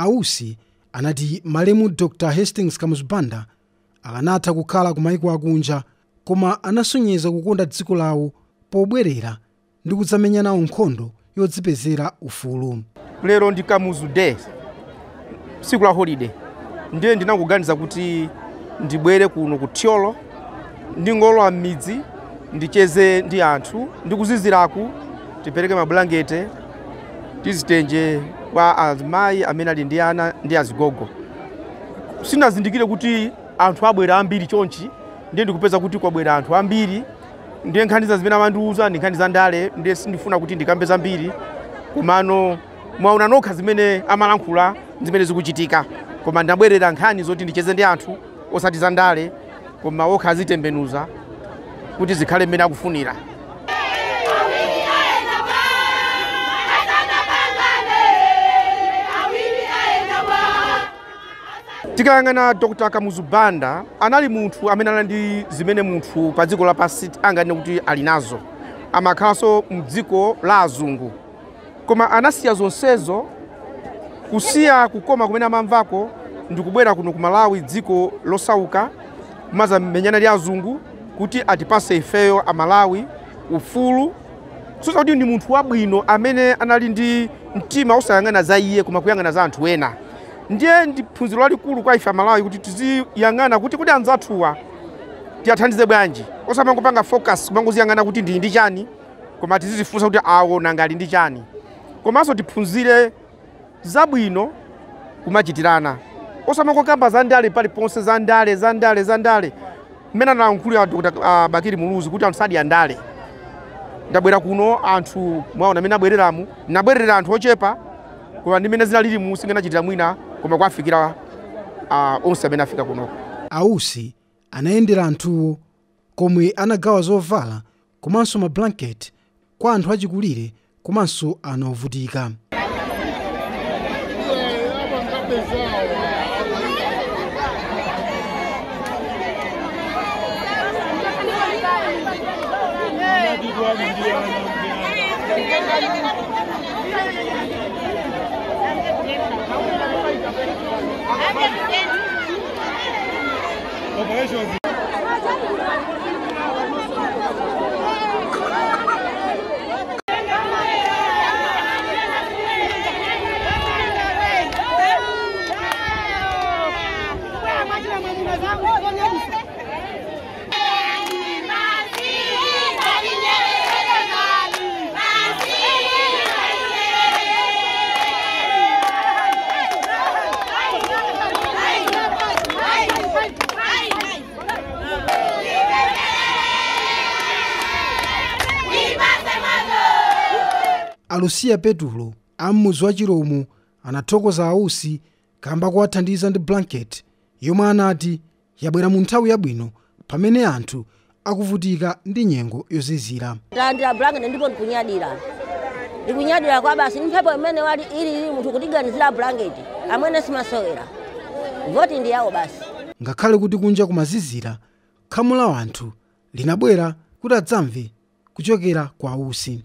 Ausi anati malemu Dr. Hastings Kamuzu Banda akanatha kukhala ku maiko akunja, koma anasonyeza kukonda dziko lawo pobwerera ndi kudzamenya nawo nkhondo yodzipezera ufulu. Lero ndi Kamuzu Day, tsiku la holiday, ndiye ndinakuganiza kuti ndibwere kuno ku Thyolo, ndingolowa m'midzi, ndicheze ndi anthu, ndikuziziraku, tipereke mabulangete, tizitenje kwa azimayi amene ali ndi ana ndi azigogo. Sinazindikire kuti anthu abwera ambiri chonchi, ndiye ndikupeza kuti kwabwera anthu ambiri, ndiye nkhani za zimene amandiuza ndi nkhani za ndale, ndiye sindifuna kuti ndikambe zambiri, komano mwaona nokha zimene amalankhula zimene zikuchitika. Koma ndabwerera nkhani zoti ndicheze ndi anthu osati za ndale, koma okha azitembenuza kuti zikhale mmene akufunira. Tikayang'ana Dr. Kamuzu Banda anali munthu amene anali ndi zimene munthu pa dziko lapansi anganene kuti ali nazo. Amakhalanso mdziko la azungu, koma anasiya zonsezo, kusiya kukoma kumene amamvako ndikubwera kuno ku Malawi, dziko losauka, kumazamenyana ndi azungu kuti atipase ifeyo amalawi ufulu. Sosa kuti ndi munthu wabwino amene anali ndi mtima osayang'ana za iye koma kuyang'ana za anthu ena. Ndiye ndi phunziro lalikulu kwa ife amalawi kuti tiziyang'ana kuti kodi anzathuwa tiyathandize bwanji, osamangopanga focus kumangoziyang'ana kuti ndili ndi chani, koma tizizifunsa kuti awo nanga ali ndi chani. Komanso tiphunzire zabwino kumachitirana, osamangokamba za ndale paliponse, za ndale za ndale za ndale. Mmene analankhulira Dr. Bakili Muluzi kuti anthu sadya ndale. Ndabwera kuno anthu mwaona amene abwereramu, nabwerera anthu ochepa, koma ndi mmene zinalili mu singanachitira mwina, koma kwafikira onse amene afika kunoko. Ausi anayendera anthuwo komwe anagawa zovala komanso mablanketi kwa anthu achikulire komanso ana ovutika. Alucia Petulo am'mudzi wa Chiromo anathokoza Ausi kamba kuwathandiza ndi blanket yomwe anati yabwera mu nthawi yabwino pamene anthu akuvutika ndi nyengo yozizira. Ndalandira blanket ndipo ndikunyadira, ndikunyadira kwa basi mphepo imene wali ili munthu kutiganizira blanket amene simasowera voti ndi yawo basi. Ngakhale kuti kunja kumazizira, khamu la anthu linabwera kuti adzamve kuchokera kwa Ausi.